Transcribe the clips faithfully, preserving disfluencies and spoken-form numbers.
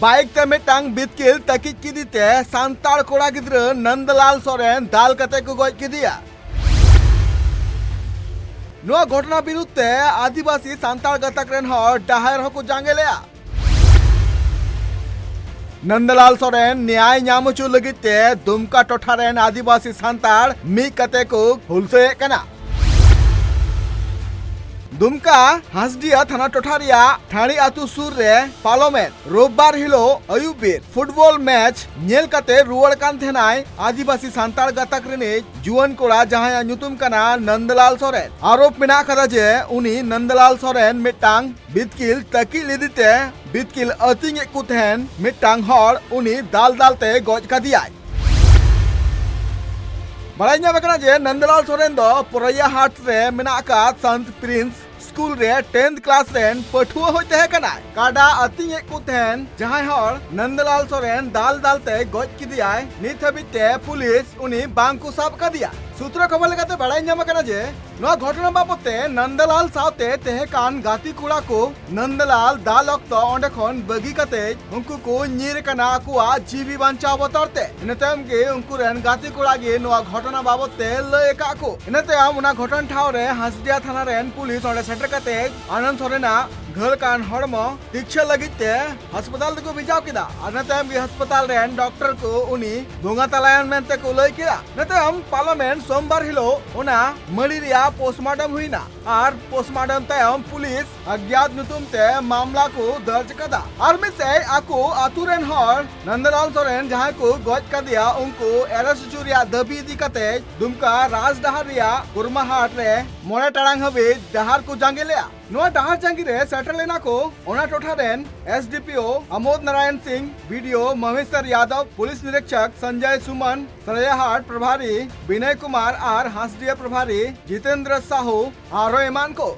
Bike ᱛᱮ ᱢᱤᱫᱴᱟᱝ ᱵᱤᱛᱠᱤᱞ ᱛᱟᱹᱠᱤᱡ ᱠᱮᱫᱮ ᱛᱮ ᱥᱟᱱᱛᱟᱲ ᱠᱚᱲᱟ ᱜᱤᱫᱽᱨᱟᱹ ᱱᱚᱱᱫᱚᱞᱟᱞ ᱥᱚᱨᱮᱱ ᱫᱟᱞ ᱠᱟᱛᱮ ᱠᱚ ᱜᱚᱡ ᱠᱮᱫᱮᱭᱟ᱾ ᱱᱚᱣᱟ ᱜᱷᱚᱴᱚᱱᱟ ᱵᱤᱨᱩᱫᱷ ᱛᱮ ᱟᱹᱫᱤᱵᱟᱹᱥᱤ ᱥᱟᱱᱛᱟᱲ ᱜᱟᱛᱟᱠ ᱨᱮᱱ ᱦᱚᱲ ᱰᱟᱦᱟᱨ ᱦᱚᱸᱠᱚ ᱡᱟᱸᱜᱮ ᱞᱮᱫᱼᱟ᱾ ᱱᱚᱱᱫᱚᱞᱟᱞ ᱥᱚᱨᱮᱱ ᱱᱮᱭᱟᱭ ᱧᱟᱢ ᱦᱚᱪᱚ ᱞᱟᱹᱜᱤᱫ ᱛᱮ ᱫᱩᱢᱠᱟ ᱴᱚᱴᱷᱟ ᱨᱮᱱ ᱟᱹᱫᱤᱵᱟᱹᱥᱤ ᱥᱟᱱᱛᱟᱲ ᱢᱤᱫ ᱠᱟᱛᱮ ᱠᱚ ᱦᱩᱞᱥᱟᱹᱭᱮᱫ ᱠᱟᱱᱟ᱾ ᱫᱩᱢᱠᱟ ᱦᱟᱸᱥᱰᱤᱦᱟ ᱛᱷᱟᱱᱟ ᱴᱚᱴᱷᱟ ᱨᱮᱭᱟᱜ ᱴᱷᱟᱹᱲᱤ ᱟᱹᱛᱩ ᱥᱩᱨ ᱨᱮ ᱯᱟᱨᱚᱢᱮᱱ ᱨᱳᱵᱵᱟᱨ ᱦᱤᱞᱳᱜ ᱟᱹᱭᱩᱵ ᱵᱮᱨ ᱯᱷᱩᱴᱵᱚᱞ ᱢᱮᱪ ᱧᱮᱞ ᱠᱟᱛᱮ ᱨᱩᱣᱟᱹᱲ ᱠᱟᱱ ᱛᱟᱦᱮᱱᱟᱭ ᱟᱹᱫᱤᱵᱟᱹᱥᱤ ᱥᱟᱱᱛᱟᱲ ᱜᱟᱛᱟᱠ ᱨᱤᱱᱤᱡ ᱡᱩᱣᱟᱹᱱ ᱠᱚᱲᱟ, ᱡᱟᱦᱟᱸᱭᱟᱜ ᱧᱩᱛᱩᱢ ᱠᱟᱱᱟ ᱱᱚᱱᱫᱚᱞᱟᱞ ᱥᱚᱨᱮᱱ᱾ ᱟᱨᱳᱯ ᱢᱮᱱᱟᱜ ᱟᱠᱟᱫᱟ ᱡᱮ ᱩᱱᱤ ᱱᱚᱱᱫᱚᱞᱟᱞ ᱥᱚᱨᱮᱱ ᱢᱤᱫᱴᱟᱝ ᱵᱤᱛᱠᱤᱞ ᱛᱟᱹᱠᱤᱡ ᱞᱮᱫᱮ ᱛᱮ ᱵᱤᱛᱠᱤᱞ ᱟᱹᱛᱤᱧᱮᱫ ᱠᱚ ᱛᱟᱦᱮᱱ ᱢᱤᱫᱴᱟᱝ ᱦᱚᱲ ᱩᱱᱤ ᱫᱟᱞ ᱫᱟᱞ ᱛᱮ ᱜᱚᱡ ᱠᱟᱫᱮᱭᱟᱭ᱾ ᱵᱟᱲᱟᱭ ᱧᱟᱢ ᱟᱠᱟᱱᱟ ᱡᱮ ᱱᱚᱱᱫᱚᱞᱟᱞ ᱥᱚᱨᱮᱱ ᱫᱚ ᱯᱚᱨᱟᱭᱟ ᱦᱟᱴ ᱨᱮ ᱢᱮᱱᱟᱜ ᱟᱠᱟᱫ ᱥᱟᱱᱛ ᱯᱨᱤᱱᱥ ᱥᱠᱩᱞ ᱨᱮ ᱴᱮᱱᱛᱷ ᱠᱞᱟᱥ ᱨᱮᱱ ᱯᱟᱹᱴᱷᱩᱣᱟᱹ ᱦᱚᱸᱭ ᱛᱟᱦᱮᱸ ᱠᱟᱱᱟᱭ᱾ ᱠᱟᱰᱟ ᱟᱹᱛᱤᱧᱮᱫ ᱠᱚ ᱛᱟᱦᱮᱱ ᱡᱟᱦᱟᱸᱭ ᱦᱚᱲ ᱱᱚᱱᱫᱚᱞᱟᱞ ᱥᱚᱨᱮᱱ ᱫᱟᱞ ᱫᱟᱞ ᱛᱮ ᱜᱚᱡ ᱠᱮᱫᱮᱭᱟᱭ᱾ ᱱᱤᱛ ᱦᱟᱹᱵᱤᱡ ᱛᱮ ᱯᱩᱞᱤᱥ ᱩᱱᱤ ᱵᱟᱝ ᱠᱚ ᱥᱟᱵ ᱠᱟᱫᱮᱭᱟ᱾ ᱥᱩᱛᱨᱚ ᱠᱷᱚᱵᱚᱨ ᱞᱮᱠᱟᱛᱮ ᱵᱟᱲᱟᱭ ᱧᱟᱢ ᱟᱠᱟᱱᱟ ᱡᱮ ᱱᱚᱣᱟ ᱜᱷᱚᱴᱚᱱᱟ ᱵᱟᱵᱚᱛ ᱛᱮ ᱱᱚᱱᱫᱚᱞᱟᱞ ᱥᱟᱶᱛᱮ ᱛᱟᱦᱮᱸ ᱠᱟᱱ ᱜᱟᱛᱮ ᱠᱚᱲᱟ ᱠᱚ ᱱᱚᱱᱫᱚᱞᱟᱞ ᱫᱟᱞ ᱚᱠᱛᱚ ᱚᱸᱰᱮ ᱠᱷᱚᱱ ᱵᱟᱹᱜᱤ ᱠᱟᱛᱮ ᱩᱱᱠᱩ ᱠᱚ ᱧᱤᱨ ᱟᱠᱟᱱᱟ ᱟᱠᱚᱣᱟᱜ ᱡᱤᱣᱤ ᱵᱟᱧᱪᱟᱣ ᱵᱚᱛᱚᱨ ᱛᱮ᱾ ᱤᱱᱟᱹ ᱛᱟᱭᱚᱢ ᱜᱮ ᱩᱱᱠᱩ ᱨᱮᱱ ᱜᱟᱛᱮ ᱠᱚᱲᱟ ᱜᱮ ᱱᱚᱣᱟ ᱜᱷᱚᱴᱚᱱᱟ ᱵᱟᱵᱚᱛ ᱛᱮ ᱞᱟᱹᱭ ᱟᱠᱟᱫ ᱠᱚ᱾ ᱤᱱᱟᱹ ᱛᱟᱭᱚᱢ ᱚᱱᱟ ᱜᱷᱚᱴᱚᱱ ᱴᱷᱟᱶ ᱨᱮ ᱦᱟᱸᱥᱰᱤᱦᱟ ᱛᱷᱟᱱᱟ ᱨᱮᱱ ᱯᱩᱞᱤᱥ ᱚᱸᱰᱮ ᱥᱮᱴᱮᱨ ᱠᱟᱛᱮ ᱟᱱᱚᱱᱫ ᱥᱚᱨᱮᱱᱟᱜ ᱜᱷᱟᱹᱞ ᱠᱟᱱ ᱦᱚᱲᱢᱚ ᱛᱤᱠᱪᱷᱟᱹ ᱞᱟᱹᱜᱤᱫ ᱛᱮ ᱦᱟᱥᱯᱟᱛᱟᱞ ᱛᱮᱠᱚ ᱵᱷᱮᱡᱟᱣ ᱠᱮᱫᱟ᱾ ᱟᱨ ᱤᱱᱟᱹ ᱛᱟᱭᱚᱢ ᱜᱮ ᱦᱟᱥᱯᱟᱛᱟᱞ ᱨᱮᱱ ᱰᱚᱠᱴᱚᱨ ᱠᱚ ᱩᱱᱤ ᱵᱚᱸᱜᱟ ᱛᱟᱞᱟᱭᱮᱱ ᱢᱮᱱᱛᱮ ᱠᱚ ᱞᱟᱹᱭ ᱠᱮᱫᱟ᱾ ᱤᱱᱟᱹ ᱛᱟᱭᱚᱢ ᱯᱟᱨᱞᱟᱢᱮᱱᱴ ᱥᱳᱢᱵᱟᱨ ᱦᱤᱞᱳᱜ ᱚᱱᱟ ᱢᱟᱹᱲᱤ ᱨᱮᱭᱟᱜ ᱯᱳᱥᱴᱢᱚᱨᱴᱮᱢ ᱦᱩᱭᱱᱟ᱾ ᱟᱨ ᱯᱳᱥᱴᱢᱚᱨᱴᱮᱢ ᱛᱟᱭᱚᱢ ᱯᱩᱞᱤᱥ ᱚᱜᱽᱭᱟᱛ ᱧᱩᱛᱩᱢ ᱛᱮ ᱢᱟᱢᱞᱟ ᱠᱚ ᱫᱚᱨᱡᱽ ᱠᱟᱫᱟ᱾ ᱟᱨ ᱢᱤᱫ ᱥᱮᱫ ᱟᱠᱚ ᱟᱛᱩ ᱨᱮᱱ ᱦᱚᱲ ᱱᱚᱱᱫᱚᱞᱟᱞ ᱥᱚᱨᱮᱱ ᱡᱟᱦᱟᱸᱭ ᱠᱚ ᱜᱚᱡ ᱠᱟᱫᱮᱭᱟ ᱩᱱᱠᱩ ᱮᱨᱮᱥᱴ ᱦᱚᱪᱚ ᱨᱮᱭᱟᱜ ᱫᱟᱹᱵᱤ ᱤᱫᱤ ᱠᱟᱛᱮ ᱫᱩᱢᱠᱟ ᱨᱟᱡᱽ ᱰᱟᱦᱟᱨ ᱨᱮᱭᱟᱜ ᱠᱩᱨᱢᱟᱦᱟᱴ ᱨᱮ ᱢᱚᱬᱮ ᱴᱟᱲᱟᱝ ᱦᱟᱹᱵᱤᱡ ᱰᱟᱦᱟᱨ ᱠᱚ ᱡᱟᱸᱜᱮ ᱞᱮᱫᱼᱟ᱾ ᱱᱚᱣᱟ ᱰᱟᱦᱟᱨ ᱡᱟᱸᱜᱮ ᱨᱮ ᱥᱮᱴᱮᱨ ᱞᱮᱱᱟ ᱠᱚ ᱚᱱᱟ ᱴᱚᱴᱷᱟ ᱨᱮᱱ ᱮᱥ ᱰᱤ ᱯᱤ ᱳ ᱟᱢᱳᱫ ᱱᱟᱨᱟᱭᱚᱱ ᱥᱤᱝ, ᱵᱤ ᱰᱤ ᱳ ᱢᱚᱦᱮᱥᱚᱨ ᱭᱟᱫᱚᱵ, ᱯᱩᱞᱤᱥ ᱱᱤᱨᱤᱠᱪᱷᱚᱠ ᱥᱚᱧᱡᱚᱭ ᱥᱩᱢᱚᱱ, ᱥᱟᱨᱟᱭᱟᱦᱟᱴ ᱯᱨᱚᱵᱷᱟᱨᱤ ᱵᱤᱱᱚᱭ ᱠᱩᱢᱟᱨ ᱟᱨ ᱦᱟᱸᱥᱰᱤᱦᱟ ᱯᱨᱚᱵᱷᱟᱨᱤ ᱡᱤᱛᱮᱱᱫᱨᱚ ᱥᱟᱦᱩ, ᱟᱨᱦᱚᱸ ᱮᱢᱟᱱ ᱠᱚ᱾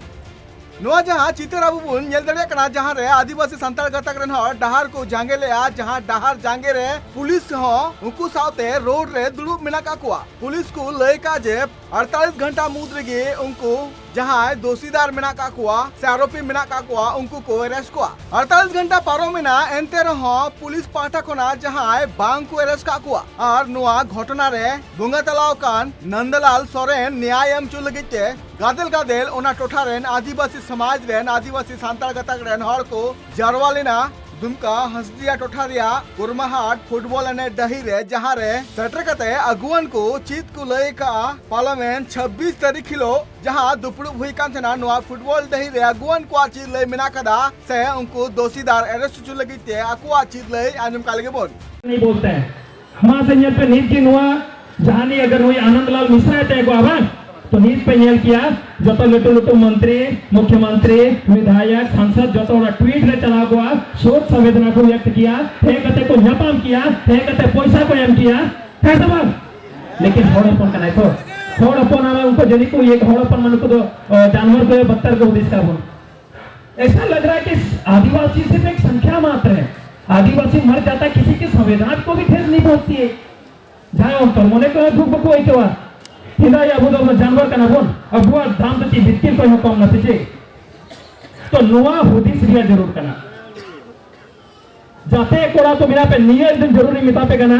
ᱱᱚᱣᱟ ᱡᱟᱦᱟᱸ ᱪᱤᱛᱟᱹᱨ ᱟᱵᱚ ᱵᱚᱱ ᱧᱮᱞ ᱫᱟᱲᱮᱭᱟᱜ ᱠᱟᱱᱟ, ᱡᱟᱦᱟᱸ ᱨᱮ ᱟᱹᱫᱤᱵᱟᱹᱥᱤ ᱥᱟᱱᱛᱟᱲ ᱜᱟᱛᱟᱠ ᱨᱮᱱ ᱦᱚᱲ ᱰᱟᱦᱟᱨ ᱠᱚ ᱡᱟᱸᱜᱮ ᱞᱮᱜᱼᱟ, ᱡᱟᱦᱟᱸ ᱰᱟᱦᱟᱨ ᱡᱟᱸᱜᱮ ᱨᱮ ᱯᱩᱞᱤᱥ ᱦᱚᱸ ᱩᱱᱠᱩ ᱥᱟᱶᱛᱮ ᱨᱳᱰ ᱨᱮ ᱫᱩᱲᱩᱵ ᱢᱮᱱᱟᱜ ᱠᱟᱜ ᱠᱚᱣᱟ᱾ ᱯᱩᱞᱤᱥ ᱠᱚ ᱞᱟᱹᱭ ᱠᱟᱜ ᱡᱮ ᱟᱴᱛᱟᱞᱤᱥ ᱜᱷᱚᱱᱴᱟ ᱢᱩᱫᱽ ᱨᱮᱜᱮ ᱩᱱᱠᱩ ᱡᱟᱦᱟᱸᱭ ᱫᱳᱥᱤᱫᱟᱨ ᱢᱮᱱᱟᱜ ᱠᱟᱜ ᱠᱚᱣᱟ ᱥᱮ ᱟᱨᱳᱯᱤ ᱢᱮᱱᱟᱜ ᱠᱟᱜ ᱠᱚᱣᱟ, ᱩᱱᱠᱩ ᱠᱚ ᱮᱨᱮᱥᱴ ᱠᱚᱣᱟ᱾ ᱟᱴᱛᱟᱞᱤᱥ ᱜᱷᱚᱱᱴᱟ ᱯᱟᱨᱚᱢ ᱮᱱᱟ, ᱮᱱᱛᱮ ᱨᱮᱦᱚᱸ ᱯᱩᱞᱤᱥ ᱯᱟᱦᱴᱟ ᱠᱷᱚᱱᱟᱜ ᱡᱟᱦᱟᱸᱭ ᱵᱟᱝ ᱠᱚ ᱮᱨᱮᱥᱴ ᱠᱟᱜ ᱠᱚᱣᱟ᱾ ᱟᱨ ᱱᱚᱣᱟ ᱜᱷᱚᱴᱚᱱᱟ ᱨᱮ ᱵᱚᱸᱜᱟ ᱛᱟᱞᱟᱣ ᱟᱠᱟᱱ ᱱᱚᱱᱫᱚᱞᱟᱞ ᱥᱚᱨᱮᱱ ᱱᱮᱭᱟᱭ ᱮᱢ ᱦᱚᱪᱚ ᱞᱟᱹᱜᱤᱫ ᱛᱮ ᱜᱟᱫᱮᱞ ᱜᱟᱫᱮᱞ ᱚᱱᱟ ᱴᱚᱴᱷᱟ ᱨᱮᱱ ᱟᱹᱫᱤᱵᱟᱹᱥᱤ ᱥᱚᱢᱟᱡᱽ ᱨᱮᱱ ᱟᱹᱫᱤᱵᱟᱹᱥᱤ ᱥᱟᱱᱛᱟᱲ ᱜᱟᱛᱟᱠ ᱨᱮᱱ ᱦᱚᱲ ᱠᱚ ᱡᱟᱨᱣᱟ ᱞᱮᱱᱟ ᱫᱩᱢᱠᱟ ᱦᱟᱸᱥᱫᱤᱭᱟ ᱴᱚᱴᱷᱟ ᱨᱮᱭᱟᱜ ᱠᱩᱨᱢᱟᱦᱟᱴ ᱯᱷᱩᱴᱵᱚᱞ ᱮᱱᱮᱡ ᱰᱟᱹᱦᱤ ᱨᱮ, ᱡᱟᱦᱟᱸ ᱨᱮ ᱥᱮᱴᱮᱨ ᱠᱟᱛᱮ ᱟᱹᱜᱩᱣᱟᱹᱱ ᱠᱚ ᱪᱮᱫ ᱠᱚ ᱞᱟᱹᱭ ᱠᱟᱜᱼᱟ᱾ ᱯᱟᱨᱚᱢᱮᱱ ᱪᱷᱟᱵᱵᱤᱥ ᱛᱟᱹᱨᱤᱠᱷ ᱦᱤᱞᱳᱜ ᱡᱟᱦᱟᱸ ᱫᱩᱯᱲᱩᱵ ᱦᱩᱭ ᱠᱟᱱ ᱛᱟᱦᱮᱱᱟ ᱱᱚᱣᱟ ᱯᱷᱩᱴᱵᱚᱞ ᱰᱟᱹᱦᱤ ᱨᱮ, ᱟᱹᱜᱩᱣᱟᱹᱱ ᱠᱚᱣᱟᱜ ᱪᱮᱫ ᱞᱟᱹᱭ ᱢᱮᱱᱟᱜ ᱠᱟᱫᱟ ᱥᱮ ᱩᱱᱠᱩ ᱫᱳᱥᱤᱫᱟᱨ ᱮᱨᱮᱥᱴ ᱦᱚᱪᱚ ᱞᱟᱹᱜᱤᱫ ᱛᱮ ᱟᱠᱚᱣᱟᱜ ᱪᱮᱫ ᱞᱟᱹᱭ ᱟᱸᱡᱚᱢ ᱠᱟᱜ ᱞᱮᱜᱮ ᱵᱚᱱ᱾ नहीं बोलते हैं। ᱢᱟᱥᱮ ᱧᱮᱞ ᱯᱮ, ᱱᱤᱛ ᱜᱮ ᱱᱚᱣᱟ ᱡᱟᱦᱟᱱᱤᱡ ᱟᱜᱟᱨ ᱱᱩᱭ ᱟᱱᱚᱱᱫ ᱞᱟᱞ ᱢᱤᱥᱨᱟᱭ ᱛᱟᱦᱮᱸ ᱠᱚᱜᱼᱟ ᱵᱟᱝ, ᱛᱚ ᱱᱤᱛ ᱯᱮ ᱧᱮᱞ ᱠᱮᱭᱟ ᱡᱚᱛᱚ ᱞᱟᱹᱴᱩ ᱞᱟᱹᱴᱩ ᱢᱚᱱᱛᱨᱤ, ᱢᱩᱠᱷᱭᱚᱢᱚᱱᱛᱨᱤ, ᱵᱤᱫᱷᱟᱭᱚᱠ, ᱥᱟᱝᱥᱚᱫ ᱡᱚᱛᱚ ᱦᱚᱲᱟᱜ ᱴᱩᱭᱤᱴ ᱨᱮ ᱪᱟᱞᱟᱣ ᱠᱚᱜᱼᱟ, ᱥᱳᱠ ᱥᱚᱢᱵᱮᱫᱱᱟ ᱠᱚ ᱵᱮᱠᱛ ᱠᱮᱭᱟ, ᱦᱮᱡ ᱠᱟᱛᱮ ᱠᱚ ᱧᱟᱯᱟᱢ ᱠᱮᱭᱟ, ᱦᱮᱡ ᱠᱟᱛᱮ ᱯᱚᱭᱥᱟ ᱠᱚ ᱮᱢ ᱠᱮᱭᱟ, ᱦᱮᱸ ᱥᱮ ᱵᱟᱝ? ᱞᱮᱠᱤᱱ ᱦᱚᱲ ᱦᱚᱯᱚᱱ ᱠᱟᱱᱟᱭ ᱛᱚ, ᱦᱚᱲ ᱦᱚᱯᱚᱱ ᱟᱨ ᱩᱱᱠᱩ ᱡᱟᱹᱱᱤᱡ ᱠᱚ ᱤᱭᱟᱹ ᱦᱚᱲ ᱦᱚᱯᱚᱱ ᱢᱟᱱᱮ ᱩᱱᱠᱩ ᱫᱚ ᱡᱟᱱᱣᱟᱨ ᱠᱚ ᱵᱚᱛᱛᱚᱨ ᱠᱚ ᱦᱩᱫᱤᱥ ᱠᱟᱜ ᱵᱚᱱ᱾ ऐसा लग रहा है कि आदिवासी सिर्फ एक संख्या मात्र है। आदिवासी मर जाता है, किसी के संवेदना को भी ठेस नहीं पहुंचती है। ᱡᱟᱦᱟᱸᱭ ᱚᱱᱛᱚᱨ ᱢᱚᱱᱮ ᱠᱚ ᱫᱩᱠ ᱵᱟᱠᱚ ᱟᱹᱭᱠᱟᱹᱣᱟ᱾ ᱪᱮᱫᱟᱜ ᱟᱵᱚ ᱫᱚ ᱡᱟᱱᱣᱟᱨ ᱠᱟᱱᱟ ᱵᱚᱱ? ᱟᱵᱚᱣᱟᱜ ᱫᱟᱢ ᱫᱚ ᱪᱮᱫ ᱵᱤᱛᱠᱤᱞ ᱠᱷᱚᱱ ᱦᱚᱸ ᱠᱚᱢ ᱱᱟ ᱥᱮ ᱪᱮᱫ? ᱛᱚ ᱱᱚᱣᱟ ᱦᱩᱫᱤᱥ ᱨᱮᱭᱟᱜ ᱡᱟᱹᱨᱩᱲ ᱠᱟᱱᱟ᱾ ᱡᱟᱛᱮ ᱠᱚᱲᱟ ᱠᱚ ᱢᱮᱱᱟᱜ ᱯᱮ, ᱱᱤᱭᱟᱹ ᱮᱠᱫᱚᱢ ᱡᱟᱹᱨᱩᱲᱤᱧ ᱢᱮᱛᱟ ᱯᱮ ᱠᱟᱱᱟ,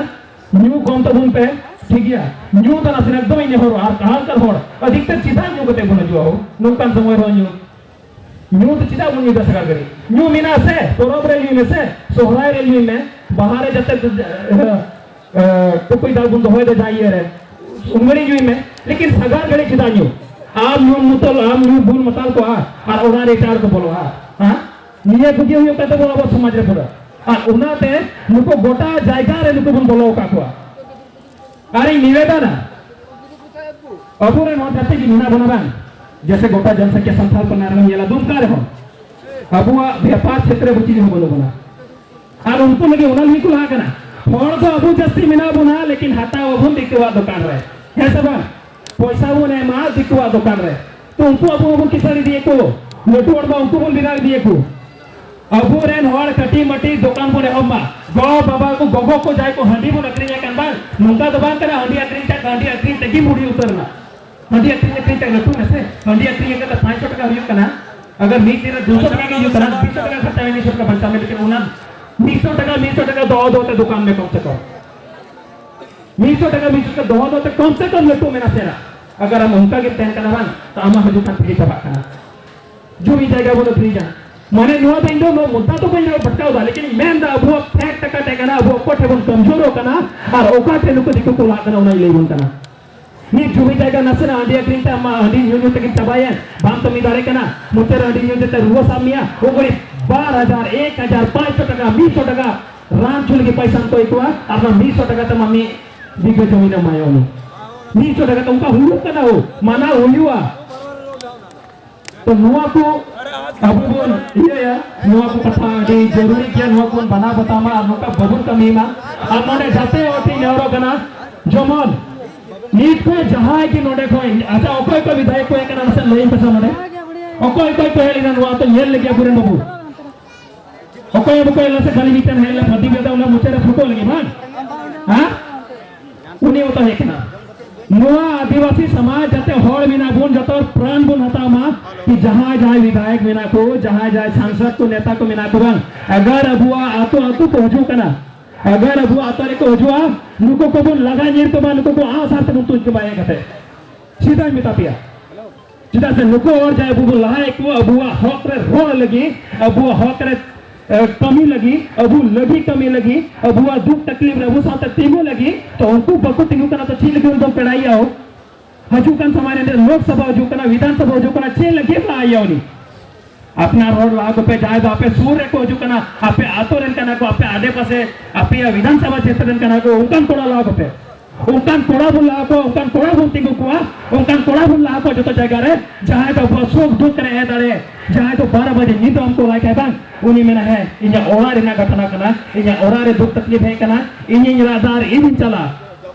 ᱧᱩ ᱠᱚᱢ ᱛᱟᱵᱚᱱ ᱯᱮ, ᱴᱷᱤᱠ ᱜᱮᱭᱟ? ᱧᱩ ᱫᱚ ᱱᱟᱥᱮᱱᱟᱜ ᱮᱠᱫᱚᱢ ᱤᱧ ᱱᱮᱦᱚᱨᱚᱜᱼᱟ, ᱟᱨ ᱟᱦᱟᱞᱠᱟᱨ ᱦᱚᱲ ᱟᱹᱰᱤ ᱛᱮᱫ ᱪᱮᱫᱟᱜ ᱧᱩ ᱠᱟᱛᱮ ᱵᱚᱱ ᱦᱤᱡᱩᱜᱼᱟ ᱦᱳ? ᱱᱚᱝᱠᱟᱱ ᱥᱚᱢᱚᱭ ᱨᱮᱦᱚᱸ ᱧᱩ, ᱧᱩ ᱫᱚ ᱪᱮᱫᱟᱜ ᱵᱚᱱ ᱧᱩᱭᱫᱟ ᱥᱟᱜᱟᱲ ᱜᱟᱹᱰᱤ? ᱧᱩ ᱢᱮᱱᱟᱜᱼᱟ ᱥᱮ, ᱯᱚᱨᱚᱵᱽ ᱨᱮ ᱧᱩᱭ ᱢᱮᱥᱮ, ᱥᱚᱦᱨᱟᱭ ᱨᱮ ᱧᱩᱭ ᱢᱮ, ᱵᱟᱦᱟ ᱨᱮ ᱡᱟᱛᱮ, ᱮ, ᱮ, ᱴᱩᱠᱩᱡ ᱫᱟᱜ ᱵᱚᱱ ᱫᱚᱦᱚᱭᱫᱟ ᱡᱟᱦᱟᱸ ᱤᱭᱟᱹ ᱨᱮ, ᱩᱢᱟᱹᱲᱤ ᱧᱩᱭ ᱢᱮ, ᱞᱮᱠᱤᱱ ᱥᱟᱜᱟᱲ ᱜᱟᱹᱰᱤ ᱪᱮᱫᱟᱜ ᱧᱩ? ᱟᱢ ᱧᱩ ᱢᱩᱛᱟᱞ, ᱟᱢ ᱧᱩ ᱵᱩᱞ ᱢᱟᱛᱟᱞ ᱠᱚᱜᱼᱟ ᱟᱨ ᱚᱲᱟᱜ ᱨᱮ ᱮᱴᱟᱜ ᱦᱚᱲ ᱠᱚ ᱵᱚᱞᱚᱜᱼᱟ, ᱦᱮᱸ? ᱱᱤᱭᱟᱹ ᱠᱚᱜᱮ ᱦᱩᱭᱩᱜ ᱠᱟᱱ ᱛᱟᱵᱚᱱᱟ ᱟᱵᱚ ᱥᱚᱢᱟᱡᱽ ᱨᱮ ᱯᱩᱨᱟᱹ᱾ ᱟᱨ ᱚᱱᱟᱛᱮ ᱱᱩᱠᱩ ᱜᱚᱴᱟ ᱡᱟᱭᱜᱟ ᱨᱮ ᱱᱩᱠᱩ ᱵᱚᱱ ᱵᱚᱞᱚ ᱟᱠᱟᱫ ᱠᱚᱣᱟ᱾ ᱟᱨᱤᱧ ᱱᱤᱵᱮᱫᱚᱱᱟ, ᱟᱵᱚᱨᱮᱱ ᱦᱚᱲ ᱡᱟᱹᱛᱤ ᱜᱮ ᱢᱮᱱᱟᱜ ᱵᱚᱱᱟ ᱵᱟᱝ? ᱡᱮᱥᱮ ᱜᱚᱴᱟ ᱡᱚᱱᱥᱚᱝᱠᱷᱭᱟ ᱥᱟᱱᱛᱟᱲ ᱠᱚ ᱱᱟᱨᱢᱮ ᱧᱮᱞᱟ, ᱫᱩᱢᱠᱟ ᱨᱮᱦᱚᱸ ᱟᱵᱚᱣᱟᱜ ᱵᱮᱯᱟᱨ ᱠᱷᱮᱛᱨᱮ ᱵᱩᱪᱤ ᱦᱚᱸ ᱵᱟᱹᱱᱩᱜ ᱵᱚᱱᱟ᱾ ᱟᱨ ᱩᱱᱠᱩ ᱞᱟᱹᱜᱤᱫ ᱚᱱᱟ ᱞᱟᱹᱜᱤᱫ ᱠᱚ ᱞᱟᱦᱟ ᱠᱟᱱᱟ᱾ ᱦᱚᱲ ᱫᱚ ᱟᱵᱚ ᱡᱟᱹᱥᱛᱤ ᱢᱮᱱᱟᱜ ᱵᱚᱱᱟ, ᱞᱮᱠᱤᱱ ᱦᱟᱛᱟᱣ ᱟᱵᱚᱱ ᱫᱤᱠᱩᱣᱟᱜ ᱫᱚᱠᱟᱱ ᱨᱮ, ᱦᱮᱸ ᱥᱮ ᱵᱟᱝ? ᱯᱚᱭᱥᱟ ᱵᱚᱱ ᱮᱢᱟ ᱫᱤᱠᱩᱣᱟᱜ ᱫᱚᱠᱟᱱ ᱨᱮ, ᱛᱚ ᱩᱱᱠᱩ ᱟᱵᱚ ᱦᱚᱸᱵᱚᱱ ᱠᱤᱥᱟᱹᱬ ᱤᱫᱤᱭᱮᱫ ᱠᱚ᱾ ᱞᱟᱹᱴᱩ ᱦᱚᱲ ᱢᱟ ᱩᱱᱠᱩ ᱵᱚᱱ ᱵᱮᱱᱟᱣ ᱤᱫᱤᱭᱟᱠᱚ᱾ ᱟᱵᱚᱨᱮᱱ ᱦᱚᱲ ᱠᱟᱹᱴᱤᱡ ᱢᱟᱹᱴᱤᱡ ᱫᱚᱠᱟᱱ ᱵᱚᱱ ᱮᱦᱚᱵ ᱢᱟ᱾ ᱜᱚ ᱵᱟᱵᱟ ᱠᱚ, ᱜᱚᱜᱚ ᱠᱚ ᱡᱟᱦᱟᱸᱭ ᱠᱚ ᱦᱟᱺᱰᱤ ᱵᱚᱱ ᱟᱹᱠᱷᱨᱤᱧᱮᱫ ᱠᱟᱱ ᱵᱟᱝ, ᱱᱚᱝᱠᱟ ᱫᱚ ᱵᱟᱝ ᱠᱟᱱᱟ ᱦᱟᱺᱰᱤ ᱟᱹᱠᱷᱨᱤᱧ ᱠᱷᱟᱡ ᱦᱟᱺᱰᱤ ᱟᱹᱠᱷᱨᱤᱧ ᱛᱮᱜᱮ ᱵᱩᱲᱦᱤ ᱩᱛᱟᱹᱨ ᱮᱱᱟ᱾ ᱦᱟᱺᱰᱤ ᱟᱹᱠᱷᱨᱤᱧ ᱟᱹᱠᱷᱨᱤᱧ ᱛᱮ ᱞᱟᱹᱴᱩ ᱱᱟᱥᱮ ᱦᱟᱺᱰᱤ ᱟᱹᱠᱷᱨᱤᱧ ᱠᱟᱛᱮ ᱯᱟᱸᱪ ᱥᱚ ᱴᱟᱠᱟ ᱦᱩᱭᱩᱜ ᱠᱟᱱᱟ᱾ ᱟᱜᱟᱨ ᱢᱤᱫ ᱫᱤᱱ ᱨᱮ ᱫᱩ ᱥᱚ ᱴᱟᱠᱟ ᱜᱮ ᱦᱩᱭᱩᱜ ᱠᱟᱱᱟ, ᱢᱤᱫ ᱥᱚ ᱴᱟᱠᱟ ᱠᱷᱚᱨᱪᱟ ᱢᱮ, ᱢᱤᱫ ᱥᱚ ᱴᱟᱠᱟ ᱵᱟᱧᱪᱟᱣ ᱢᱮ, ᱞᱮᱠᱤᱱ ᱚᱱᱟ ᱢᱤᱫ ᱥᱚ ᱴᱟᱠᱟ, ᱢᱤᱫ ᱥᱚ ᱴᱟᱠᱟ ᱫᱚᱦᱚ ᱫᱚᱦᱚ ᱛᱮ ᱫᱚᱠᱟᱱ ᱢᱮ ᱠᱚᱢ ᱥᱮ ᱠᱚᱢ᱾ ᱢᱤᱫ ᱥᱚ ᱴᱟᱠᱟ, ᱢᱤᱫ ᱥᱚ ᱴᱟᱠᱟ ᱫᱚᱦᱚ ᱫᱚᱦᱚ ᱛᱮ ᱠᱚᱢ ᱥᱮ ᱠᱚᱢ ᱞᱟᱹᱴᱩ ᱢᱮ ᱱᱟᱥᱮᱱᱟᱜ᱾ ᱟᱜᱟᱨ ᱟᱢ ᱚᱱᱠᱟ ᱜᱮᱢ ᱛᱟᱦᱮᱱ ᱠᱟᱱᱟ ᱵᱟᱝ, ᱛᱚ ᱟᱢᱟᱜ ᱦᱤᱡᱩᱜ ᱠᱟᱱ ᱯᱤᱲᱦᱤ ᱪᱟᱵᱟᱜ ᱠᱟᱱᱟ᱾ ᱡᱩᱢᱤ ᱡᱟᱭᱜᱟ ᱵᱚᱱ ᱟᱹᱠᱷᱨᱤᱧᱟ᱾ ᱢᱟᱱᱮ ᱱᱚᱣᱟ ᱫᱚ ᱤᱧ ᱫᱚ ᱱᱚᱣᱟ ᱢᱩᱫᱽᱫᱟ ᱫᱚ ᱵᱟᱹᱧ ᱵᱷᱟᱴᱠᱟᱣ ᱫᱟ, ᱞᱮᱠᱤᱱ ᱤᱧ ᱢᱮᱱ ᱫᱟ ᱟᱵᱚᱣᱟᱜ fact ᱠᱟᱱᱟ, ᱟᱵᱚ ᱚᱠᱚᱭ ᱴᱷᱮᱱ ᱵᱚᱱ ᱠᱚᱢᱡᱳᱨᱚᱜ ᱠᱟᱱᱟ ᱟᱨ ᱚᱠᱟ ᱴᱷᱮᱱ ᱱᱩᱠᱩ ᱫᱤᱠᱩ ᱠᱚ ᱞᱟᱦᱟᱜ ᱠᱟᱱᱟ, ᱚᱱᱟᱧ ᱞᱟᱹᱭ ᱵᱚᱱ ᱠᱟᱱᱟ᱾ ᱢᱤᱫ ᱡᱩᱢᱤ ᱡᱟᱭᱜᱟ ᱱᱟᱥᱮᱱᱟᱜ ᱦᱟᱺᱰᱤ ᱟᱹᱠᱷᱨᱤᱧ ᱛᱮ ᱟᱢᱟᱜ ᱦᱟᱺᱰᱤ ᱧᱩ ᱧᱩ ᱛᱮᱜᱮᱢ ᱪᱟᱵᱟᱭᱮᱱ, ᱵᱟᱢ ᱠᱟᱹᱢᱤ ᱫᱟᱲᱮ ᱠᱟᱱᱟ, ᱢᱚᱪᱟ ᱨᱮ ᱦᱟᱺᱰᱤ ᱧᱩ ᱛᱮ ᱨᱩᱣᱟᱹ ᱥᱟᱵ ᱢᱮᱭᱟ, ᱩᱱ ᱜᱷᱟᱹᱲᱤᱡ ᱵᱟᱨ ᱦᱟᱡᱟᱨ, ᱮᱠ ᱦᱟᱡᱟᱨ, ᱯᱟᱸᱪ ᱥᱚ ᱴᱟᱠᱟ, ᱢᱤᱫ ᱥᱚ ᱴᱟᱠᱟ ᱨᱟᱱ ᱦᱚᱪᱚ ᱞᱟᱹᱜᱤᱫ ᱯᱟᱭᱥᱟᱢ ᱠᱚᱭ ᱠᱚᱣᱟ, ᱟᱨ ᱚᱱᱟ ᱢᱤᱫ ᱥᱚ ᱴᱟᱠᱟ ᱛᱮ ᱟᱢᱟᱜ ᱢᱤᱫ ᱵᱤᱜᱷᱟᱹ ᱡᱚᱢᱤᱱ ᱮᱢᱟᱭᱟ ᱩᱱᱤ᱾ ᱢᱤᱫ ᱥᱚ ᱴᱟᱠᱟ ᱛᱮ ᱚᱱᱠᱟ ᱦᱩᱭᱩᱜ ᱠᱟᱱᱟ, ᱦᱳ, ᱢᱟᱱᱟᱣ ᱦᱩᱭᱩᱜᱼᱟ᱾ ᱛᱚ ᱱᱚᱣᱟ ᱠᱚ ᱟᱵᱚ ᱵᱚᱱ ᱤᱭᱟᱹᱭᱟ, ᱱᱚᱣᱟ ᱠᱚ ᱠᱟᱛᱷᱟ ᱟᱹᱰᱤ ᱡᱟᱹᱨᱩᱨᱤ ᱜᱮᱭᱟ, ᱱᱚᱣᱟ ᱠᱚᱵᱚᱱ ᱵᱟᱱᱟᱣ ᱵᱟᱛᱟᱣ ᱢᱟ ᱟᱨ ᱱᱚᱝᱠᱟ ᱵᱟᱵᱚᱱ ᱠᱟᱹᱢᱤ ᱢᱟ᱾ ᱟᱨ ᱱᱚᱰᱮ ᱡᱟᱛᱮ ᱦᱚᱲ ᱴᱷᱮᱱ ᱱᱮᱦᱚᱨᱚᱜ ᱠᱟᱱᱟ, ᱡᱮᱢᱚᱱ ᱱᱤᱛ ᱠᱷᱚᱱ ᱡᱟᱦᱟᱸᱭ ᱜᱮ ᱱᱚᱰᱮ ᱠᱷᱚᱱ, ᱟᱪᱪᱷᱟ, ᱚᱠᱚᱭ ᱚᱠᱚᱭ ᱵᱤᱫᱷᱟᱭᱚᱠ ᱠᱚ ᱦᱮᱡ ᱠᱟᱱᱟ, ᱱᱟᱥᱮ ᱞᱟᱹᱭ ᱯᱮᱥᱮ ᱱᱚᱰᱮ᱾ ᱚᱠᱚᱭ ᱚᱠᱚᱭ ᱠᱚ ᱦᱮᱡ ᱞᱮᱱᱟ ᱱᱚᱣᱟ ᱛᱚ ᱧᱮᱞ ᱞᱟᱹᱜᱤᱫ ᱟᱵᱚᱨᱮᱱ ᱵᱟᱹᱵᱩ? ᱚᱠᱚᱭ ᱵᱟᱠᱚ ᱦᱮᱡ ᱞᱮᱱᱟ ᱥᱮ ᱠᱷᱟᱹᱞᱤ ᱢᱤᱫᱴᱮᱱ ᱦᱮᱡ ᱞᱮᱱᱟ, ᱯᱨᱚᱫᱤᱯ ᱫᱮᱵᱽᱫᱟ ᱚᱱᱟ ᱢᱚᱪᱟ ᱨᱮ ᱯᱷᱳᱴᱳ ᱞᱟᱹᱜᱤᱫ ᱵᱟᱝ? ᱦᱮᱸ? ᱩᱱᱤ ᱦᱚᱸ ᱛᱟᱦᱮᱸ ᱠᱟᱱᱟ᱾ ᱱᱚᱣᱟ ᱟᱹᱫᱤᱵᱟᱹᱥᱤ ᱥᱚᱢᱟᱡᱽ ᱡᱟᱛᱮ ᱦᱚᱲ ᱢᱮᱱᱟᱜ ᱵᱚᱱ, ᱡᱚᱛᱚ ᱦᱚᱲ ᱯᱨᱟᱱ ᱵᱚᱱ ᱦᱟᱛᱟᱣ ᱢᱟ, ᱠᱤ ᱡᱟᱦᱟᱸᱭ ᱡᱟᱦᱟᱸᱭ ᱵᱤᱫᱷᱟᱭᱚᱠ ᱢᱮᱱᱟᱜ ᱠᱚ, ᱡᱟᱦᱟᱸᱭ ᱡᱟᱦᱟᱸᱭ ᱥᱟᱝᱥᱚᱫ ᱠᱚ, ᱱᱮᱛᱟ ᱠᱚ ᱢᱮᱱᱟᱜ ᱠᱚ ᱵᱟᱝ, ᱟᱜᱟᱨ ᱟᱵᱚᱣᱟᱜ ᱟᱛᱳ ᱟᱛᱳ ᱠᱚ ᱦᱤᱡᱩᱜ ᱠᱟᱱᱟ, ᱟᱜᱟᱨ ᱟᱵᱚᱣᱟᱜ ᱟᱛᱳ ᱨᱮᱠᱚ ᱦᱤᱡᱩᱜᱼᱟ, ᱱᱩᱠᱩ ᱠᱚᱵᱚᱱ ᱞᱟᱜᱟ ᱧᱤᱨ ᱠᱚᱢᱟ, ᱱᱩᱠᱩ ᱠᱚ ᱟᱸᱜ ᱥᱟᱨ ᱛᱮᱵᱚᱱ ᱛᱩᱧ ᱠᱚᱢᱟ ᱦᱮᱡ ᱠᱟᱛᱮ᱾ ᱥᱤᱫᱷᱟᱧ ᱢᱮᱛᱟ ᱯᱮᱭᱟ᱾ ᱪᱮᱫᱟᱜ ᱥᱮ ᱱᱩᱠᱩ ᱦᱚᱲ ᱡᱟᱦᱟᱸᱭ ᱟᱵᱚ ᱵᱚᱱ ᱞᱟᱦᱟᱭᱮᱫ ᱠᱚ, ᱟᱵᱚᱣᱟᱜ ᱦᱚᱠ ᱨᱮ ᱨᱚᱲ ᱞᱟᱹᱜᱤᱫ, ᱟᱵᱚᱣᱟᱜ ᱦᱚᱠ ᱨᱮ, ᱮ, ᱠᱟᱹᱢᱤ ᱞᱟᱹᱜᱤᱫ, ᱟᱵᱚ ᱞᱟᱹᱜᱤᱫ ᱠᱟᱹᱢᱤ ᱞᱟᱹᱜᱤᱫ, ᱟᱵᱚᱣᱟᱜ ᱫᱩᱠ ᱛᱟᱠᱞᱤᱯ ᱨᱮ ᱟᱵᱚ ᱥᱟᱶᱛᱮ ᱛᱤᱸᱜᱩ ᱞᱟᱹᱜᱤᱫ, ᱛᱚ ᱩᱱᱠᱩ ᱵᱟᱠᱚ ᱛᱤᱸᱜᱩ ᱠᱟᱱᱟ, ᱛᱚ ᱪᱮᱫ ᱞᱟᱹᱜᱤᱫ ᱩᱱᱤ ᱫᱚᱢ ᱯᱮᱲᱟᱭᱮᱭᱟ ᱦᱳ? ᱦᱤᱡᱩᱜ ᱠᱟᱱ ᱥᱚᱢᱚᱭ ᱨᱮ ᱞᱳᱠ ᱥᱚᱵᱷᱟ ᱦᱤᱡᱩᱜ ᱠᱟᱱᱟ, ᱵᱤᱫᱷᱟᱱ ᱥᱚᱵᱷᱟ ᱦᱤᱡᱩᱜ ᱠᱟᱱᱟ, ᱪᱮᱫ ᱞᱟᱹᱜᱤᱫ ᱞᱟᱦᱟᱭᱮᱭᱟ ᱩᱱᱤ? ᱟᱯᱱᱟᱨ ᱦᱚᱲ ᱞᱟᱦᱟ ᱠᱚᱯᱮ, ᱡᱟᱦᱟᱸᱭ ᱫᱚ ᱟᱯᱮ ᱥᱩᱨ ᱨᱮᱠᱚ ᱦᱤᱡᱩᱜ ᱠᱟᱱᱟ, ᱟᱯᱮ ᱟᱛᱳ ᱨᱮᱱ ᱠᱟᱱᱟ ᱠᱚ, ᱟᱯᱮ ᱟᱰᱮ ᱯᱟᱥᱮ, ᱟᱯᱮᱭᱟᱜ ᱵᱤᱫᱷᱟᱱ ᱥᱚᱵᱷᱟ ᱠᱷᱮᱛᱨᱮ ᱨᱮᱱ ᱠᱟᱱᱟ ᱠᱚ, ᱚᱱᱠᱟᱱ ᱠᱚᱲᱟ ᱞᱟᱦᱟ ᱠᱚᱯᱮ᱾ ᱚᱱᱠᱟᱱ ᱠᱚᱲᱟ ᱵᱚᱱ ᱞᱟᱦᱟ ᱠᱚᱣᱟ, ᱚᱱᱠᱟᱱ ᱠᱚᱲᱟ ᱵᱚᱱ ᱛᱤᱸᱜᱩ ᱠᱚᱣᱟ, ᱚᱱᱠᱟᱱ ᱠᱚᱲᱟ ᱵᱚᱱ ᱞᱟᱦᱟ ᱠᱚᱣᱟ ᱡᱚᱛᱚ ᱡᱟᱭᱜᱟ ᱨᱮ, ᱡᱟᱦᱟᱸᱭ ᱫᱚ ᱟᱵᱚᱣᱟᱜ ᱥᱩᱠ ᱫᱩᱠ ᱨᱮ ᱦᱮᱡ ᱫᱟᱲᱮ, ᱡᱟᱦᱟᱸᱭ ᱫᱚ ᱵᱟᱨᱚ ᱵᱟᱡᱮ ᱧᱤᱫᱟᱹ ᱦᱚᱸ ᱠᱚ ᱞᱟᱭ ᱠᱷᱟᱡ ᱵᱟᱝ, ᱩᱱᱤ ᱢᱮᱱᱟ, "ᱦᱮᱸ, ᱤᱧᱟᱹᱜ ᱚᱲᱟᱜ ᱨᱮᱱᱟᱜ ᱜᱷᱚᱴᱚᱱᱟ ᱠᱟᱱᱟ, ᱤᱧᱟᱹᱜ ᱚᱲᱟᱜ ᱨᱮ ᱫᱩᱠ ᱛᱟᱠᱞᱤᱯ ᱦᱮᱡ ᱠᱟᱱᱟ, ᱤᱧᱤᱧ ᱨᱟᱜ ᱫᱟ ᱟᱨ ᱤᱧᱤᱧ ᱪᱟᱞᱟᱜᱼᱟ᱾"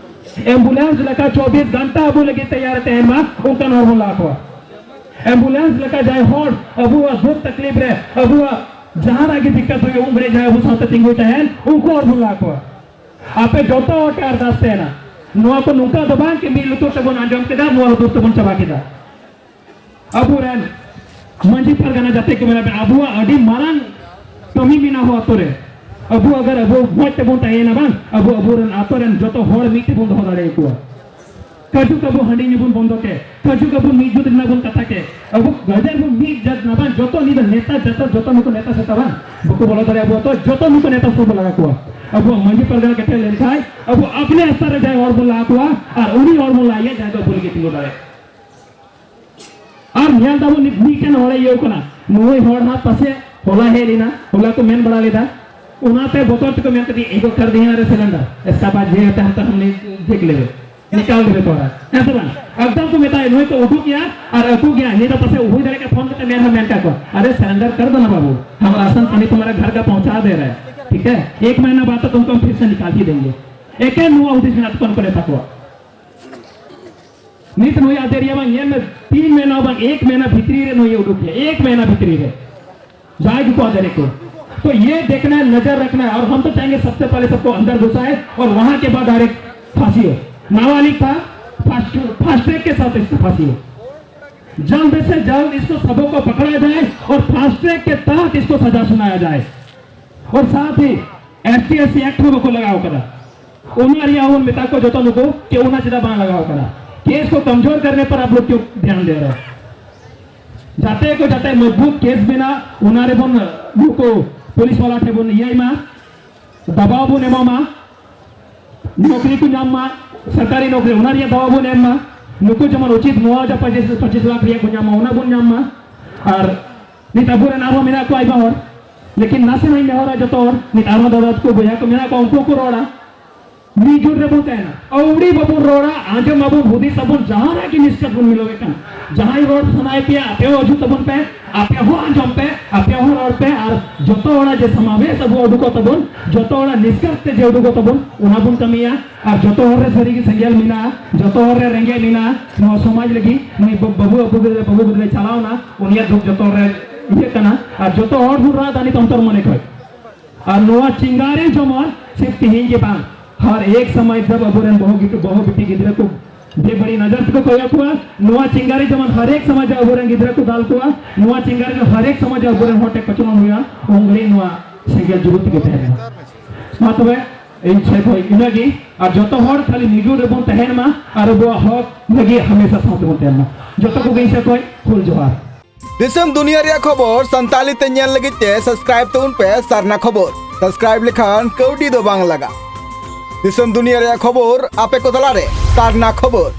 ᱮᱢᱵᱩᱞᱮᱱᱥ ᱞᱮᱠᱟ ᱪᱚᱵᱵᱤᱥ ᱜᱷᱚᱱᱴᱟ ᱟᱵᱚ ᱞᱟᱹᱜᱤᱫ ᱛᱮᱭᱟᱨ ᱛᱟᱦᱮᱱ ᱢᱟ, ᱚᱱᱠᱟᱱ ᱦᱚᱲ ᱵᱚᱱ ᱞᱟᱦᱟ ᱠᱚᱣᱟ᱾ ᱮᱢᱵᱩᱞᱮᱱᱥ ᱞᱮᱠᱟ ᱡᱟᱦᱟᱸᱭ ᱦᱚᱲ ᱟᱵᱚᱣᱟᱜ ᱫᱩᱠ ᱛᱟᱠᱞᱤᱯ ᱨᱮ, ᱟᱵᱚᱣᱟᱜ ᱡᱟᱦᱟᱱᱟᱜ ᱜᱮ ᱫᱤᱠᱠᱟᱛ ᱦᱩᱭᱩᱜ, ᱩᱱ ᱜᱷᱟᱹᱲᱤᱡ ᱡᱟᱦᱟᱸᱭ ᱟᱵᱚ ᱥᱟᱶᱛᱮ ᱛᱤᱸᱜᱩᱭ ᱛᱟᱦᱮᱱ, ᱩᱱᱠᱩ ᱦᱚᱲ ᱵᱚᱱ ᱞᱟ ᱠᱚᱣᱟ᱾ ᱟᱯᱮ ᱡᱚᱛᱚ ᱦᱚᱲ ᱴᱷᱮᱱ ᱟᱨᱫᱟᱥ ᱛᱟᱦᱮᱱᱟ, ᱱᱚᱣᱟ ᱠᱚ ᱱᱚᱝᱠᱟ ᱫᱚ ᱵᱟᱝ ᱠᱤ ᱢᱤᱫ ᱞᱩᱛᱩᱨ ᱛᱮᱵᱚᱱ ᱟᱸᱡᱚᱢ ᱠᱮᱫᱟ, ᱱᱚᱣᱟ ᱞᱩᱛᱩᱨ ᱛᱮᱵᱚᱱ ᱪᱟᱵᱟ ᱠᱮᱫᱟ᱾ ᱟᱵᱚᱨᱮᱱ ᱢᱟᱹᱡᱷᱤ ᱯᱟᱨᱜᱟᱱᱟ ᱡᱟᱛᱮ ᱠᱚ ᱢᱮᱱᱟ, ᱟᱵᱚᱣᱟᱜ ᱟᱹᱰᱤ ᱢᱟᱨᱟᱝ ᱠᱟᱹᱢᱤ ᱢᱮᱱᱟᱜᱼᱟ ᱟᱵᱚ ᱟᱛᱳ ᱨᱮ᱾ ᱟᱵᱚ ᱟᱜᱟᱨ ᱟᱵᱚ ᱢᱚᱡᱽ ᱛᱮᱵᱚᱱ ᱛᱟᱦᱮᱸᱭᱮᱱᱟ ᱵᱟᱝ, ᱟᱵᱚ ᱟᱵᱚᱨᱮᱱ ᱟᱛᱳ ᱨᱮᱱ ᱡᱚᱛᱚ ᱦᱚᱲ ᱢᱤᱫ ᱛᱮᱵᱚᱱ ᱫᱚᱦᱚ ᱫᱟᱲᱮᱭᱟᱠᱚᱣᱟ᱾ ᱠᱟᱹᱡᱩ ᱠᱟᱹᱵᱩ ᱦᱟᱺᱰᱤ ᱧᱩ ᱵᱚᱱ ᱵᱚᱱᱫᱚ ᱠᱮ, ᱠᱟᱹᱡᱩ ᱠᱟᱹᱵᱩ ᱢᱤᱫ ᱡᱩᱴ ᱨᱮᱱᱟᱜ ᱵᱚᱱ ᱠᱟᱛᱷᱟ ᱠᱮ, ᱟᱵᱚ ᱜᱟᱡᱟᱨ ᱵᱚᱱ ᱢᱤᱫ ᱡᱟᱹᱛ ᱱᱟ ᱵᱟᱝ, ᱡᱚᱛᱚ ᱱᱤᱭᱟᱹ ᱫᱚ ᱱᱮᱛᱟ ᱡᱟᱛᱟ, ᱡᱚᱛᱚ ᱱᱩᱠᱩ ᱱᱮᱛᱟ ᱥᱮᱛᱟ ᱵᱟᱝ, ᱵᱟᱠᱚ ᱵᱚᱞᱚ ᱫᱟᱲᱮᱭᱟᱵᱚ, ᱛᱚ ᱡᱚᱛᱚ ᱱᱩᱠᱩ ᱱᱮᱛᱟ ᱥᱚᱵ ᱞᱟᱜᱟ ᱠᱚᱣᱟ᱾ ᱟᱵᱚᱣᱟᱜ ᱢᱟᱹᱡᱷᱤ ᱯᱟᱨᱜᱟᱱᱟ ᱠᱮᱴᱮᱡ ᱞᱮᱱᱠᱷᱟᱱ ᱟᱵᱚ ᱟᱯᱱᱮ ᱟᱥᱛᱟ ᱨᱮ ᱡᱟᱦᱟᱸᱭ ᱦᱚᱲ ᱵᱚᱱ ᱞᱟᱜᱟ ᱠᱚᱣᱟ ᱟᱨ ᱩᱱᱤ ᱦᱚᱲ ᱵᱚᱱ ᱞᱟᱜᱟᱭᱟ ᱡᱟᱦᱟᱸᱭ ᱫᱚ ᱟᱵᱚ ᱞᱟᱹᱜᱤᱫ ᱛᱤᱸᱜᱩ ᱫᱟᱲᱮᱭᱟᱜᱼᱟ᱾ ᱟᱨ ᱧᱮᱞ ᱫᱟᱵᱚᱱ ᱱᱤᱛ ᱢᱤᱫᱴᱮᱱ ᱦᱚᱲᱮ ᱤᱭᱟᱹ ᱠᱟᱱᱟ, ᱱᱩᱭ ᱦᱚᱲ ᱦᱟᱸᱜ ᱯᱟᱥᱮ ᱦᱚᱞᱟ ᱦᱮᱡ ᱞᱮᱱᱟ, ᱦᱚᱞᱟ ᱠᱚ ᱢᱮᱱ ᱵᱟᱲᱟ ᱞᱮᱫᱟ, ᱚᱱᱟᱛᱮ ᱵᱚᱛᱚᱨ ᱛᱮᱠᱚ ᱢᱮᱱ ᱠᱮᱫᱟ, "ᱮᱜᱳ ᱠᱟᱨ ᱫᱤᱭᱟ ᱨᱮ ᱥᱤᱞᱤᱱᱰᱟᱨ, ᱮᱥᱠᱟ ᱵᱟᱫ ᱡᱮ ᱦᱳᱛᱟ ᱦᱳᱛᱟ ᱦᱟᱢ ᱱᱤᱠᱟᱞ ᱫᱮᱝᱜᱮ ᱛᱳᱢᱦᱟᱨᱟ", ᱦᱮᱸ ᱥᱮ ᱵᱟᱝ? ᱮᱠᱫᱚᱢ ᱠᱚ ᱢᱮᱛᱟᱭᱟ, ᱱᱩᱭ ᱠᱚ ᱩᱰᱩᱠ ᱜᱮᱭᱟ ᱟᱨ ᱟᱹᱜᱩ ᱜᱮᱭᱟ, ᱱᱤᱭᱟᱹ ᱫᱚ ᱯᱟᱥᱮ ᱦᱩᱭ ᱫᱟᱲᱮᱭᱟᱜ ᱠᱷᱟᱱ ᱯᱷᱳᱱ ᱠᱟᱛᱮ ᱢᱮᱱ ᱦᱚᱸ ᱢᱮᱱ ᱠᱟᱜ ᱠᱚᱣᱟ, "ᱟᱨᱮ ᱥᱤᱞᱤᱱᱰᱟᱨ ᱠᱟᱨ ᱫᱳ ᱱᱟ ᱵᱟᱵᱩ, ᱦᱟᱢ ᱨᱟᱥᱚᱱ ᱯᱟᱱᱤ ᱛᱳᱢᱦᱟᱨᱟ ᱜᱷᱟᱨ ᱠᱟ ᱯᱚᱦᱚᱸᱪᱟ ᱫᱮ ᱨᱟᱦᱟ ᱦᱮ, ᱴᱷᱤᱠ ᱦᱮ, ᱮᱠ ᱢᱟᱦᱤᱱᱟ ᱵᱟᱫ ᱛᱳ ᱛᱩᱢᱠᱳ ᱦᱟᱢ ᱯᱷᱤᱨ ᱥᱮ ᱱᱤᱠᱟᱞ ᱦᱤ ᱫᱮᱝᱜᱮ᱾" ᱮᱠᱮᱱ ᱱᱚᱣᱟ ᱦᱩᱫᱤᱥ ᱢᱮᱱᱟᱜ ᱛᱟᱠᱚᱣᱟ ᱱᱩᱠᱩ ᱱᱮᱛᱟ ᱠᱚᱣᱟᱜ᱾ ᱱᱤᱛ ᱱᱩᱭ ᱟᱫᱮᱨᱤᱭᱟ ᱵᱟᱝ ᱧᱮᱞ ᱢᱮ, ᱛᱤᱱ ᱢᱟᱦᱤᱱᱟ ᱵᱟᱝ ᱮᱠ ᱢᱟᱦᱤᱱᱟ ᱵᱷᱤᱛᱨᱤ ᱨᱮ ᱱᱩᱭ ᱩᱰᱩᱠ ᱜᱮᱭᱟ, ᱮᱠ ᱢᱟᱦᱤᱱᱟ ᱵᱷᱤᱛᱨᱤ ᱨᱮ ᱡᱟᱦᱟᱸᱭ ᱜᱮᱠᱚ ᱟᱫᱮᱨᱮ ᱠᱚ᱾ तो ये देखना है, नजर रखना है, और हम तो चाहेंगे सबसे पहले सबको अंदर घुसाए और वहां के बाद डायरेक्ट फांसी हो। नाबालिग था, फास्ट फास्ट ट्रैक के साथ इसकी फांसी हो। जल्द से जल्द इसको सबों को पकड़ा जाए और फास्ट ट्रैक के तहत इसको सजा सुनाया जाए। और साथ ही एसटी एससी एक्ट में को लगाओ करा। ᱚᱱᱟ ᱨᱮᱭᱟᱜ ᱦᱚᱸ ᱢᱮᱛᱟ ᱠᱚ ᱡᱚᱛᱚ ᱱᱩᱠᱩ ᱠᱤ ᱚᱱᱟ ᱪᱮᱫᱟᱜ ᱵᱟᱝ ᱞᱟᱜᱟᱣ ᱠᱟᱱᱟ? केस को कमजोर करने पर आप लोग क्यों ध्यान दे रहे हो? ᱡᱟᱛᱮ ᱠᱚ ᱡᱟᱛᱮ ᱢᱚᱡᱽᱵᱩᱛ ᱠᱮᱥ ᱵᱮᱱᱟᱜ, ᱚᱱᱟ ᱨᱮᱵᱚᱱ ᱱᱩᱠᱩ ᱯᱩᱞᱤᱥ ᱵᱟᱞᱟ ᱴᱷᱮᱱ ᱵᱚᱱ ᱤᱭᱟᱹᱭ ᱢᱟ, ᱫᱟᱵᱟᱣ ᱵᱚᱱ ᱮᱢᱟ ᱢᱟ, ᱱᱚᱠᱨᱤ ᱠᱚ ᱧᱟᱢ ᱢᱟ, ᱥᱚᱨᱠᱟᱨᱤ ᱱᱚᱠᱨᱤ, ᱚᱱᱟ ᱨᱮᱭᱟᱜ ᱫᱟᱵᱟᱣ ᱵᱚᱱ ᱮᱢ ᱢᱟ᱾ ᱱᱩᱠᱩ ᱡᱮᱢᱚᱱ ᱩᱪᱤᱛ ᱱᱚᱣᱟ ᱦᱟᱡᱟᱨ ᱯᱚᱸᱪᱤᱥ ᱯᱚᱸᱪᱤᱥ ᱞᱟᱠᱷ ᱨᱮᱭᱟᱜ ᱠᱚ ᱧᱟᱢ ᱢᱟ, ᱚᱱᱟ ᱵᱚᱱ ᱧᱟᱢ ᱢᱟ᱾ ᱟᱨ ᱱᱤᱛ ᱟᱵᱚᱨᱮᱱ ᱟᱨᱦᱚᱸ ᱢᱮᱱᱟᱜ ᱠᱚᱣᱟ ᱟᱭᱢᱟ ᱦᱚᱲ, ᱞᱮᱠᱤᱱ ᱱᱟᱥᱮ ᱱᱟᱜ ᱤᱧ ᱱᱮᱦᱚᱨᱟ ᱡᱚᱛᱚ ᱦᱚᱲ, ᱱᱤᱛ ᱟᱨᱦᱚᱸ ᱫᱟᱫᱟ ᱛᱟᱠᱚ ᱵᱚᱭᱦᱟ ᱠᱚ ᱢᱮᱱᱟᱜ ᱠᱚᱣᱟ, ᱩᱱᱠᱩ ᱠᱚ ᱨᱚᱲᱟ᱾ ᱢᱤᱫ ᱡᱩᱴ ᱨᱮᱵᱚᱱ ᱛᱟᱦᱮᱱᱟ᱾ ᱟᱹᱣᱲᱤ ᱵᱟᱵᱚᱱ ᱨᱚᱲᱟ, ᱟᱸᱡᱚᱢ ᱟᱵᱚᱱ, ᱦᱩᱫᱤᱥ ᱟᱵᱚᱱ, ᱡᱟᱦᱟᱱᱟᱜ ᱜᱮ ᱱᱤᱥᱠᱟᱨ ᱵᱚᱱ ᱢᱤᱞᱟᱹᱣᱮᱫ ᱠᱟᱱ, ᱡᱟᱦᱟᱸᱭ ᱨᱚᱲ ᱥᱟᱱᱟᱭᱮ ᱯᱮᱭᱟ, ᱟᱯᱮ ᱦᱚᱸ ᱦᱤᱡᱩᱜ ᱛᱟᱵᱚᱱ ᱯᱮ, ᱟᱯᱮ ᱦᱚᱸ ᱟᱸᱡᱚᱢ ᱯᱮ, ᱟᱯᱮ ᱦᱚᱸ ᱨᱚᱲ ᱯᱮ, ᱟᱨ ᱡᱚᱛᱚ ᱦᱚᱲᱟᱜ ᱡᱮ ᱥᱚᱢᱟᱵᱮᱥ ᱟᱵᱚ ᱩᱰᱩᱠᱚᱜ ᱛᱟᱵᱚᱱ, ᱡᱚᱛᱚ ᱦᱚᱲᱟᱜ ᱱᱤᱥᱠᱟᱨ ᱛᱮ ᱡᱮ ᱩᱰᱩᱠᱚᱜ ᱛᱟᱵᱚᱱ, ᱚᱱᱟ ᱵᱚᱱ ᱠᱟᱹᱢᱤᱭᱟ᱾ ᱟᱨ ᱡᱚᱛᱚ ᱦᱚᱲ ᱨᱮ ᱥᱟᱹᱨᱤ ᱜᱮ ᱥᱮᱸᱜᱮᱞ ᱢᱮᱱᱟᱜᱼᱟ, ᱡᱚᱛᱚ ᱦᱚᱲ ᱨᱮ ᱨᱮᱸᱜᱮᱡ ᱢᱮᱱᱟᱜᱼᱟ᱾ ᱱᱚᱣᱟ ᱥᱚᱢᱟᱡᱽ ᱞᱟᱹᱜᱤᱫ ᱱᱩᱭ ᱵᱟ-, ᱵᱟᱹᱵᱩ, ᱟᱵᱚ ᱜᱤᱫᱽᱨᱟᱹ, ᱵᱟᱹᱵᱩ ᱜᱤᱫᱽᱨᱟᱹᱭ ᱪᱟᱞᱟᱣᱱᱟ, ᱩᱱᱤᱭᱟᱜ ᱫᱩᱠ ᱡᱚᱛᱚ ᱦᱚᱲ ᱨᱮ ᱤᱭᱟᱹᱜ ᱠᱟᱱᱟ᱾ ᱟᱨ ᱡᱚᱛᱚ ᱦᱚᱲ ᱵᱚᱱ ᱨᱟᱜ ᱫᱟ ᱱᱤᱛ ᱚᱱᱛᱚᱨ ᱢᱚᱱᱮ ᱠᱷᱚᱡ᱾ ᱟᱨ ᱱᱚᱣᱟ ᱪᱤᱝᱜᱟᱨᱤ ᱡᱮᱢᱚᱱ ᱥᱤᱨᱯ ᱛᱤᱦᱤᱧ ᱜᱮ ᱵᱟᱝ, ᱦᱟᱨ ᱮᱠ ᱥᱚᱢᱚᱭ ᱡᱟᱵ ᱟᱵᱚᱨᱮᱱ ᱵᱟᱹᱦᱩ ᱜᱤᱫᱽᱨᱟᱹ, ᱵᱟᱹᱦᱩ ᱵᱤᱴᱤ ᱜᱤᱫᱽᱨᱟᱹ ᱠᱚ ᱵᱮᱵᱟᱹᱲᱤᱡ ᱱᱚᱡᱚᱨ ᱛᱮᱠᱚ ᱠᱚᱭᱚᱜ ᱠᱚᱣᱟ, ᱱᱚᱣᱟ ᱪᱤᱝᱜᱟᱨᱤ ᱡᱮᱢᱚᱱ ᱦᱟᱨ ᱮᱠ ᱥᱚᱢᱚᱭ ᱡᱟᱵ ᱟᱵᱚᱨᱮᱱ ᱜᱤᱫᱽᱨᱟᱹ ᱠᱚ ᱫᱟᱞ ᱠᱚᱣᱟ, ᱱᱚᱣᱟ ᱪᱤᱝᱜᱟᱨᱤ ᱡᱮᱢᱚᱱ ᱦᱟᱨ ᱮᱠ ᱥᱚᱢᱚᱭ ᱡᱟᱵ ᱟᱵᱚᱨᱮᱱ ᱦᱚᱲ ᱴᱷᱮᱱ ᱠᱚᱪᱞᱚᱱ ᱦᱩᱭᱩᱜᱼᱟ, ᱩᱱ ᱜᱷᱟᱹᱲᱤᱡ ᱱᱚᱣᱟ ᱥᱮᱸᱜᱮᱞ ᱡᱩᱞᱩᱜ ᱛᱮᱜᱮ ᱛᱟᱦᱮᱱᱟ᱾ ᱢᱟ ᱛᱚᱵᱮ, ᱤᱧ ᱥᱮᱫ ᱠᱷᱚᱱ ᱤᱱᱟᱹᱜᱮ᱾ ᱟᱨ ᱡᱚᱛᱚ ᱦᱚᱲ ᱠᱷᱟᱹᱞᱤ ᱢᱤᱫ ᱡᱩᱴ ᱨᱮᱵᱚᱱ ᱛᱟᱦᱮᱱ ᱢᱟ ᱟᱨ ᱟᱵᱚᱣᱟᱜ ᱦᱚᱠ ᱞᱟᱹᱜᱤᱫ ᱦᱟᱢᱮᱥᱟ ᱥᱟᱶ ᱛᱮᱵᱚᱱ ᱛᱟᱦᱮᱱ ᱢᱟ᱾ ᱡᱚᱛᱚ ᱠᱚᱜᱮ ᱤᱧ ᱥᱮᱫ ᱠᱷᱚᱱ ᱦᱩᱞ ᱡᱚᱦᱟᱨ᱾ ᱫᱤᱥᱚᱢ ᱫᱩᱱᱤᱭᱟᱹ ᱨᱮᱭᱟᱜ ᱠᱷᱚᱵᱚᱨ ᱥᱟᱱᱛᱟᱲᱤ ᱛᱮ ᱧᱮᱞ ᱞᱟᱹᱜᱤᱫ ᱛᱮ subscribe ᱛᱟᱵᱚᱱ ᱯᱮ ᱥᱟᱨᱱᱟ ᱠᱷᱚᱵᱚᱨ᱾ Subscribe ᱞᱮᱠᱷᱟᱱ ᱠᱟᱹᱣᱰᱤ ᱫᱚ ᱵᱟᱝ ᱞᱟᱜᱟᱜᱼᱟ᱾ ᱫᱤᱥᱚᱢ ᱫᱩᱱᱤᱭᱟᱹ ᱨᱮᱭᱟᱜ ᱠᱷᱚᱵᱚᱨ ᱟᱯᱮ ᱠᱚ ᱛᱟᱞᱟᱨᱮ ᱥᱟᱨᱱᱟ ᱠᱷᱚᱵᱚᱨ᱾